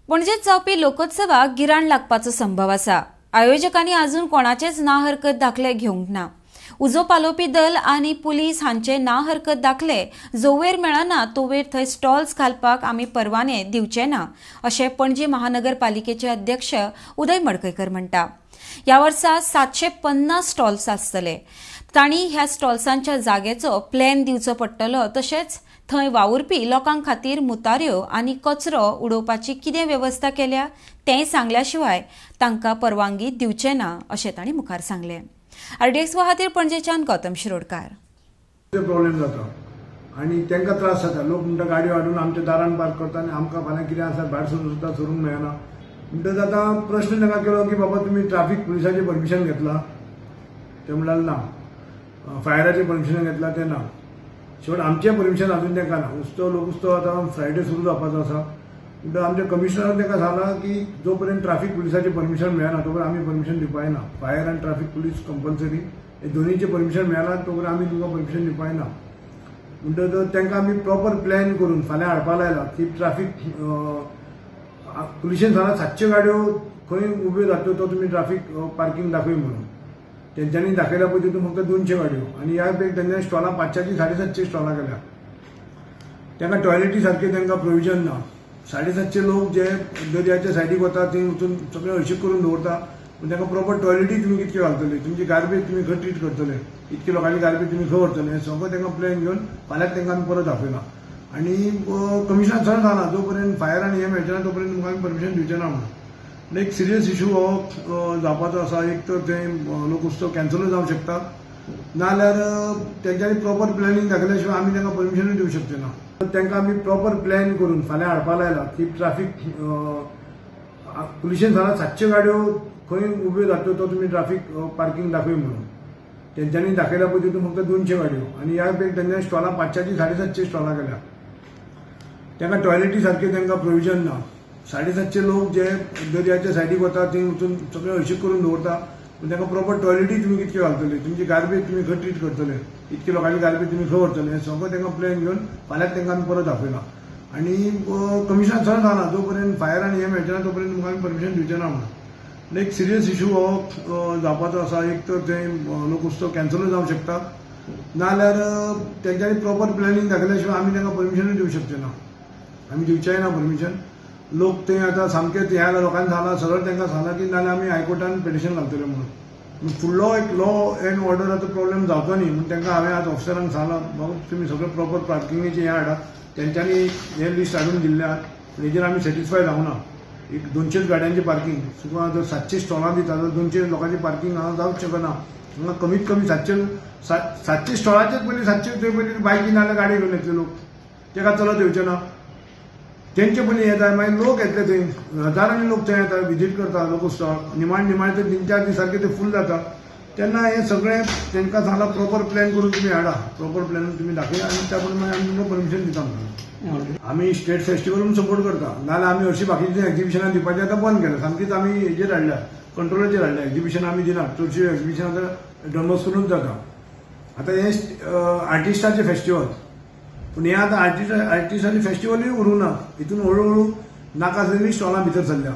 पणजेत जावपी लोकोत्सवाक गिराण लागपाचो संभव आसा. आयोजकांनी अजून कोणाचेच ना हरकत दाखले घेवंक ना. उजो पालोवपी दल आनी पुलीस हांचे ना हरकत दाखले जोवेर मेळना तोवेर थंय स्टॉल्स घालपाक आमी परवाने दिवचे ना, अशें पणजी महानगरपालिकेचे अध्यक्ष उदय मडकयकर म्हणटा. ह्या वर्सा 750 स्टॉल्स आसतले. तांणी ह्या स्टॉल्सांच्या जागेचो प्लॅन दिवचो पडटलो. तशेंच थंय वावुरपी लोकां खातीर मुताऱ्यो आनी कचरो उडोवपाची कितें वेवस्था केल्या तेंय सांगल्या शिवाय तांकां परवानगी दिवचे ना, अशें तांणी मुखार सांगलें. आरडीएक्स खातीर पणजेच्यान गौतम शिरोडकार. प्रॉब्लेम जाता आनी तांकां त्रास जाता. लोक म्हणटा, गाडयो हाडून आमच्या दारान पार्क करता आनी आमकां फाल्यां कितें आसा भायर सरून सुद्दां सरूंक मेळना. म्हणटकच आतां प्रश्न तांकां केलो की बाबा, तुमी ट्राफीक पुलिसाचें परमिशन घेतलां? ते म्हणल्यार ना. फायराचें परमिशन घेतलां? तें ना. शेवट आमचें परमिशन अजून तांकां ना. उत्सव, लोकोत्सव आतां फ्रायडे सुरू जावपाचो आसा. म्हणटकच आमच्या कमिशनरान तांकां सांगलां की जो पर्यंत ट्राफीक पुलिसाचें परमिशन मेळना, तो पर्यंत आमी परमिशन दिवपाक ना. फायर आनी ट्राफीक पुलीस कंपल्सरी, हे दोनीचें परमिशन मेळना तो पर्यंत आमी तुमकां परमिशन दिवपाक ना. म्हणटकच तांकां आमी प्रॉपर प्लॅन करून फाल्यां हाडपा लायला की ट्राफीक पुलिशेन सांगला, 700 गाडयो खंय उब्यो जातल्यो तो तुमी ट्राफीक पार्किंग दाखय म्हणून. तेंच्यांनी दाखयल्या पळय, तितून फक्त 200 गाडयो आनी ह्या तेंच्यांनी स्टॉलां 500ची 750 स्टॉलां केल्या. तांकां टॉयलेटी सारकें तांकां प्रोविजन ना. 750 लोक जे दर्याच्या सायडीक वता, थंय वचून सगळें हळशीक करून दवरता. पूण तांकां प्रॉपर टॉयलेटी तुमी कितक्यो घालतले? तुमची गार्बेज तुमी खंय ट्रीट करतले? इतके लोकांची गार्बेज तुमी खंय व्हरतले? हें सगळें तांकां प्लॅन घेवन फाल्यांच तांकां आमी परत आपयला. आनी कमिशनर सर सांगला, जो पर्यंत फायर आनी हें मेळचें ना, तो पर्यंत तुमकां आमी परमिशन दिवचे ना म्हणून. एक सिरियस इशू हो जावपाचो आसा. एक तर थंय लोकोत्सव कॅन्सलूय जावंक शकता, नाजाल्यार तेंच्यांनी प्रॉपर प्लॅनिंग दाखयल्या शिवाय आमी तांकां परमिशनूय दिवंक शकचे ना. तांकां आमी प्रॉपर प्लॅन करून फाल्यां हाडपा लायला की ट्राफीक पुलिशेन सांगला, 700 गाडयो खंय उब्यो जातल्यो तो तुमी ट्राफीक पार्किंग दाखय म्हणून. तेंच्यांनी दाखयल्या पळय, तितून फक्त 200 गाडयो आनी ह्या तेंच्यांनी स्टॉलां 500ची 750 स्टॉलां केल्या. तांकां टॉयलेटी सारकें तांकां प्रोविजन ना. 750 लोक जे दर्याच्या सायडीक वता, थंय वचून सगळें हळशीक करून दवरता. पूण तांकां प्रॉपर टॉयलेटी तुमी कितक्यो घालतले? तुमची गार्बेज तुमी खंय ट्रीट करतले? इतके लोकांची गार्बेज तुमी खंय व्हरतले? हें सगळें तांकां प्लॅन घेवन फाल्यांच तांकां आमी परत आपयला. आनी कमिशनर सर सांगला, जो पर्यंत फायर आनी हें मेळचें ना, तो पर्यंत तुमकां आमी परमिशन दिवचे ना म्हणून. एक सिरियस इशू हो जावपाचो आसा. एक तर थंय लोकोत्सव कॅन्सलूय जावंक शकता, नाजाल्यार तेंच्यांनी प्रॉपर प्लॅनिंग दाखयल्या शिवाय आमी तांकां परमिशनूय दिवंक शकचे ना. आमी दिवचेय ना परमिशन. लोक थंय आतां सामकें ह्या लोकांनी सांगलां, सरळ तांकां सांगलां की नाजाल्यार आमी हायकोर्टान पिटिशन घालतले म्हणून. फुडलो एक लॉ एंड ऑर्डराचो प्रॉब्लेम जावचो न्ही म्हूण तांकां हांवें आज ऑफिसरांक सांगलां, बाबा, तुमी सगळें प्रॉपर पार्किंगेचें हें हाडा. तेंच्यांनी हें लिस्ट हाडून दिल्लें आहा, हेजेर आमी सॅटिस्फाय जावना. एक 200च गाडयांचें पार्किंग तुका जर 700 स्टॉलां दिता जाल्यार 200 लोकांचें पार्किंग हांगा जावंक शकना. हांगा कमीत कमी 700 स्टॉलाचेच पयलीं 700 थंय पयलीं बायकी नाजाल्यार गाडी घेवन येतले लोक, तेका चलत येवचे ना. तेंचे पयलीं हें जाय, मागीर लोक येतले थंय. हजारांनी लोक थंय येता, विजीट करता लोकोत्सवाक. निमाण निमाण ते 3-4 दीस सारके ते फूल जाता. तेन्ना हें सगळें तांकां सांगलां, प्रॉपर प्लॅन करून तुमी हाडा, प्रॉपर प्लॅन तुमी दाखया आनी त्या प्रमाणे आमी तुमकां परमिशन दिता म्हणून. आमी स्टेट फेस्टिवल सपोर्ट करता, नाजाल्यार आमी हरशीं बाकीचीं एक्झिबिशनां दिवपाचें आतां बंद केलें. सामकीच आमी हेजेर हाडल्या, कंट्रोलाचेर हाडल्या. एक्झिबिशन आमी दिना. चडशीं एक्झिबिशन आतां डॉन बॉस्कोनूच जाता. आतां हें आर्टिस्टाचें फेस्टिवल, पूण हें आतां आर्टिस्टाचें फेस्टिवलूय उरूंक ना. हितून हळू हळू नाका आसलेली स्टॉलां भितर सरल्या.